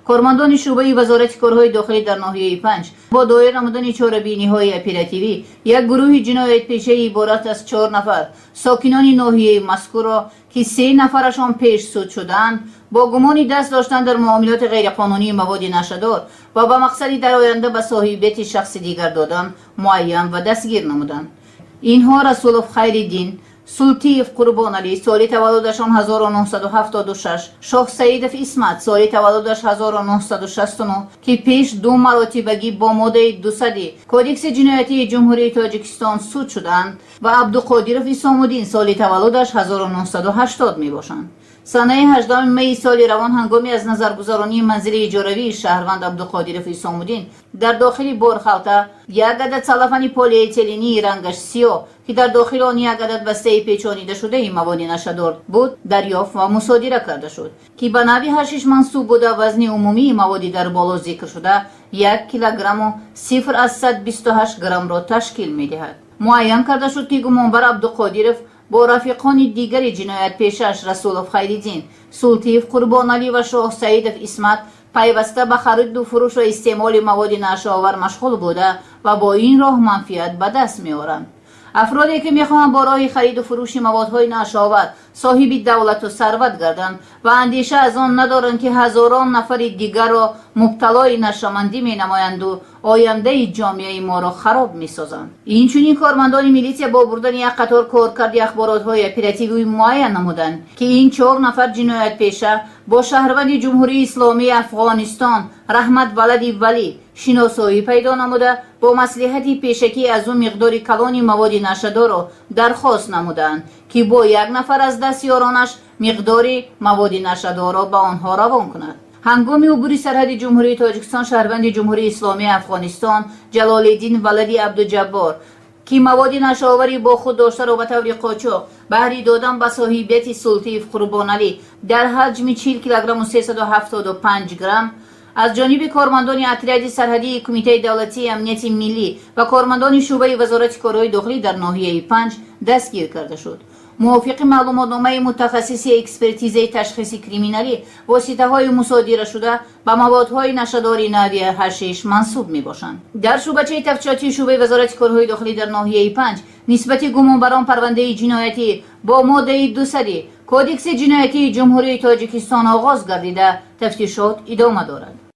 Кормандони шӯъбаи Вазорати корҳои дохилӣ дар ноҳияи Панҷ бо доир намудани чорабиниҳои оперативӣ як гурӯҳи ҷиноятпешаи иборат аз чор нафар сокинони ноҳияи мазкурро, ки се нафарашон пеш суд шудаанд, бо гумони даст доштан дар муомилоти ғайриқонунии маводи нашъадор ва ба мақсади дар оянда ба соҳибияти шахси дигар додан муайян ва дастгир намуданд. Инҳо Расулов Хайриддин, Султиев Қурбоналӣ, соли таваллудашон 1976, Шоҳсаидов Исмат, соли таваллудаш 1969, ки пеш ду маротибагӣ бо моддаи 200 Кодекси ҷиноятии Ҷумҳурии Тоҷикистон суд шудаанд, ва Абдуқодиров Исомуддин, соли таваллудаш 1980 мебошанд. Санаи 18 майи соли равон ҳангоми аз назаргузаронии манзили иҷоравии шаҳрванд Абдуқодиров Исомуддин дар дохили борхалта як адад салафани полиэтилении рангаш сиёҳ, ки дар дохили он як адад бастаи печонидашудаи маводи нашъадор буд, дарёфт ва мусодира карда шуд, ки ба навъи ҳашиш мансуб буда, вазни умумии маводи дар боло зикршуда 1 килограмму 0,28 граммро ташкил медиҳад. Муайян карда шуд, ки гумонбар Абдуқодиров бо рафиқони дигари ҷиноятпешааш Расулов Хайриддин, Султиев Қурбоналӣ ва Шоҳсаидов Исмат пайваста ба хариду фурӯш ва истеъмоли маводи нашъаовар машғул буда ва бо ин роҳ манфиат ба даст меоранд. Афроде, ки мехоҳанд бо роҳи хариду фурӯши маводҳои нашъаовар соҳиби давлату сарват гарданд ва андеша аз он надоранд, ки ҳазорон нафари дигарро мубталои нашъамандӣ менамоянду ояндаи ҷомеаи моро хароб месозанд. Инчунин кормандони милитсия бо бурдани як қатор коркарди ахборотҳои оперативӣ муайян намуданд, ки ин чор нафар ҷиноятпеша бо шаҳрванди Ҷумҳурии Исломии Афғонистон Раҳмат валади Валӣ шиносоӣ пайдо намуда, бо маслиҳати пешакӣ аз ӯ миқдори калони маводи нашъадорро дархост намуданд, ки бо як нафар аз дастёронаш миқдори маводи нашъадорро ба онҳо равон кунад. Ҳангоми убури сарҳади Ҷумҳурии Тоҷикистон шаҳрванди Ҷумҳурии Исломии Афғонистон Ҷалолиддин валади Абдуҷаббор, ки маводи нашъаоварӣ бо худ доштаро ба таври қочоқ баҳри додан ба соҳибияти Султиев Қурбоналӣ дар ҳаҷми 40 килограмму 375 грамм аз ҷониби кормандони отряди сарҳадии Кумитаи давлатии амнияти миллӣ ва кормандони шӯъбаи Вазорати корҳои дохилӣ дар ноҳияи Панҷ дастгир карда шуд. Мувофиқи маълумотномаи мутахассиси экспертизаи ташхиси криминалӣ, воситаҳои мусодирашуда ба маводҳои нашъадори навъи ҳашиш мансуб мебошанд. Дар шӯъбачаи тафтишотии шӯъбаи Вазорати корҳои дохилӣ дар ноҳияи Панҷ нисбати гумонбарон парвандаи ҷиноятӣ бо моддаи 200 Кодекси ҷиноятии Ҷумҳурии Тоҷикистон оғоз гардида, тафтишот идома дорад.